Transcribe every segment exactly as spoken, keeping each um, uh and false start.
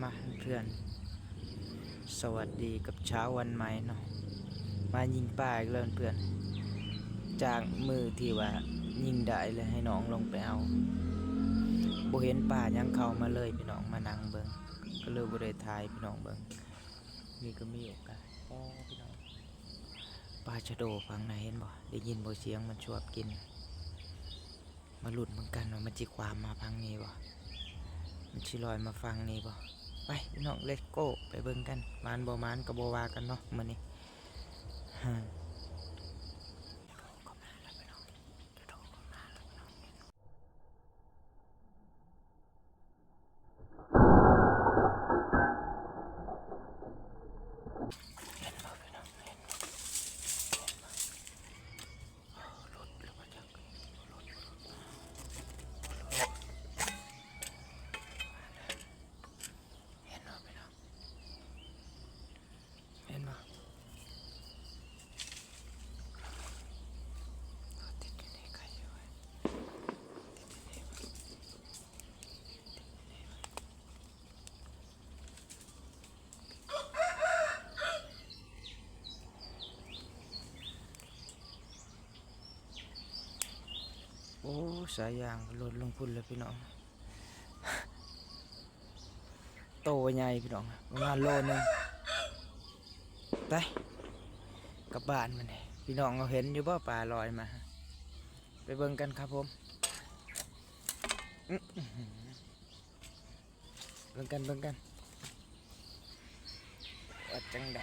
มาเพื่อน สวัสดีกับเช้าวันใหม่เนาะ มายิงปลาอีกแล้วเพื่อน จากมื้อที่ว่ายิงได้เลยให้น้องลงไปเอา บ่เห็นปลายังเข้ามาเลยพี่น้อง มานั่งเบิ่ง ก็เลยบ่ได้ถ่ายพี่น้องเบิ่ง นี่ก็มีโอกาส อ๋อ พี่น้อง ปลาชะโดฝั่งไหนเห็นบ่ ได้ยินบ่เสียงมันชวบกิน มาลุ้นเบิ่งกันว่ามันสิขวามมาฝั่งนี้บ่ มันสิลอยมาฝั่งนี้บ่ ไปพี่น้อง let's go ไปเบิ่งกัน หมานบ่หมานก็บ่ว่ากันเนาะมื้อนี้ ฮะ เห็นบ่พี่น้อง เห็นบ่ ติดอยู่ในไข่อยู่เว้ย ติดอยู่ใน โอ้ สายยางก็หล่นลงพุ้นแล้วพี่น้อง โตใหญ่พี่น้อง ประมาณโลนึง ไป กลับบ้านมันนี่ พี่น้องเอาเห็นอยู่บ่ ปลาลอยมา ไปเบิ่งกันครับผม อื้อหือ เบิ่งกัน เบิ่งกัน ว่าจั่งใด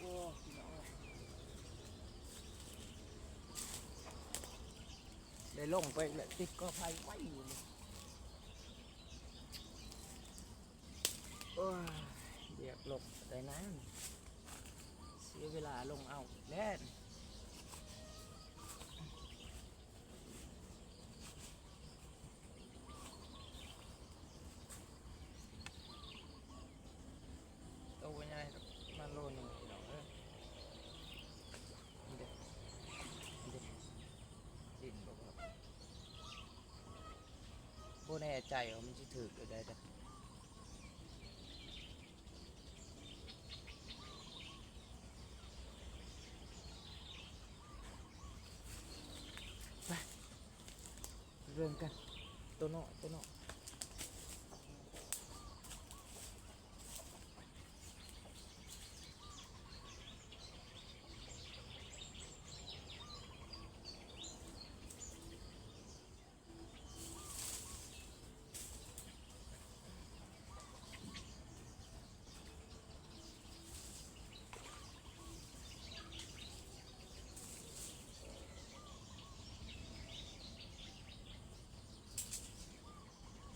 โอ้ พี่น้องเอ้ย ได้ลงไปแล้วติดกอไผ่ไว้อยู่นี่ โอ้ย เรียกลงได้นาน เสียเวลาลงเอาแล้ว โตบ่ใหญ่ดอก ประมาณโลนึงพี่น้องเอ้ย นี่เด้ นี่เด้ ดินบ่ครับ บ่แน่ใจว่ามันสิถืกหรือได้เด้อ ไป เรื่องกัน ตัวน้อย ตัวน้อย โ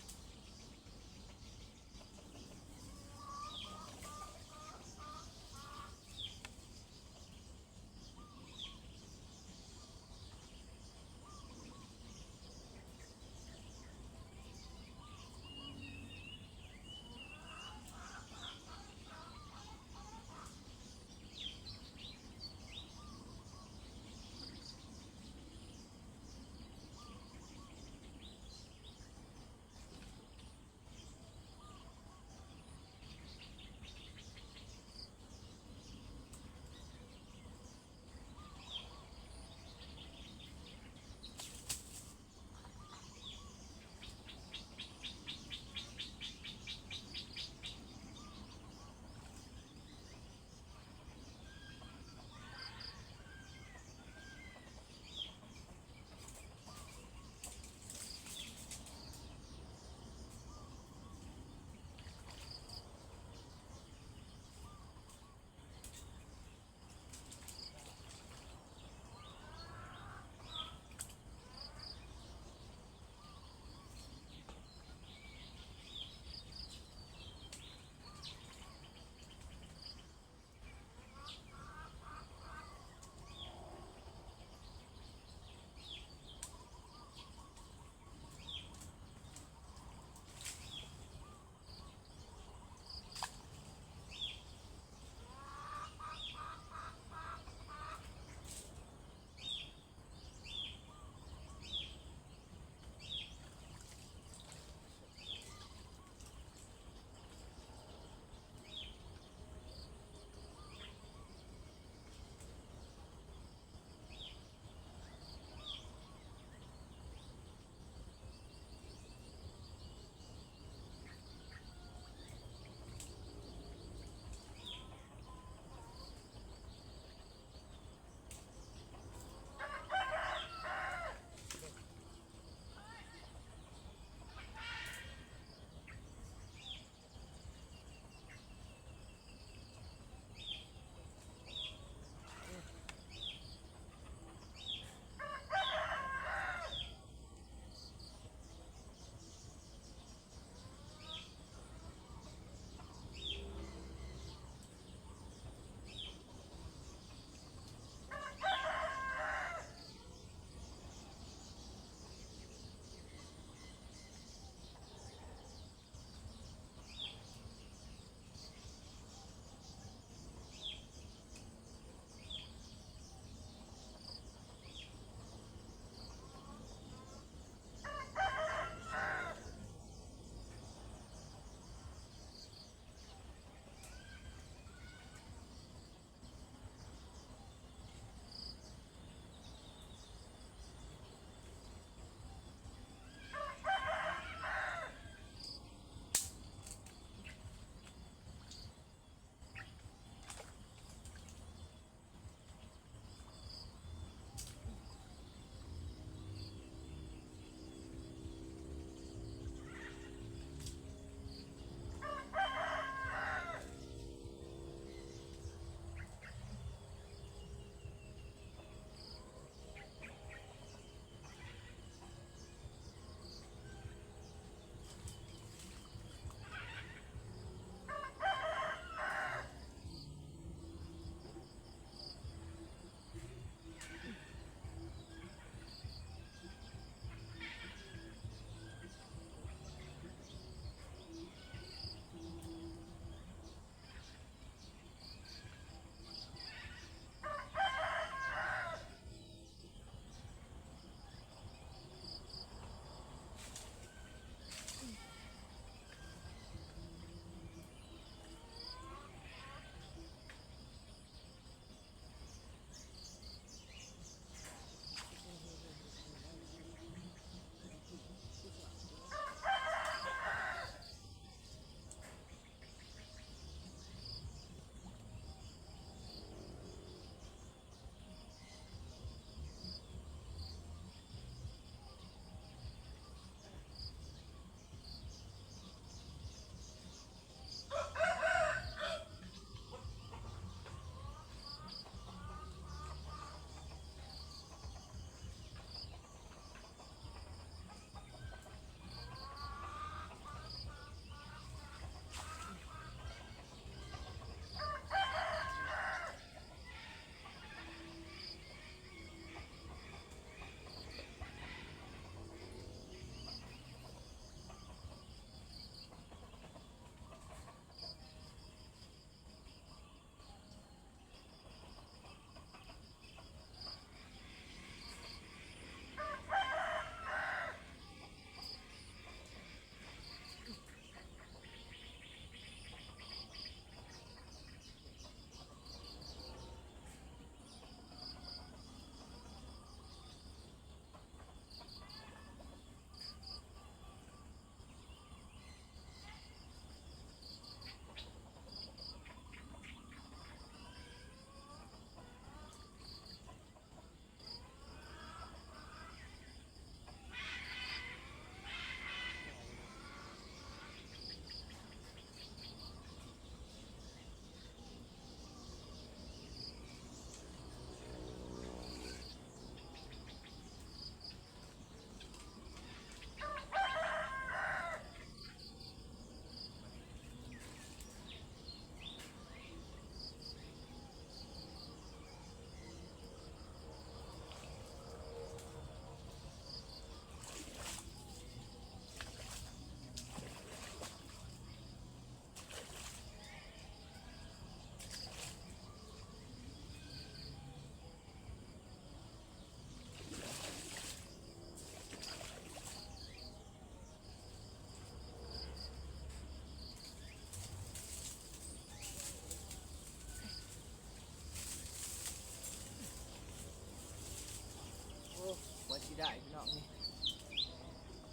ได้พี่น้องนี่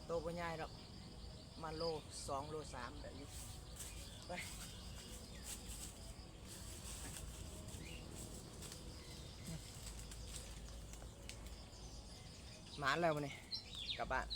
โตบ่ใหญ่ดอก มาโลสองโลสามแบบนี้ ไป หมานแล้วมื้อนี้ กลับบ้าน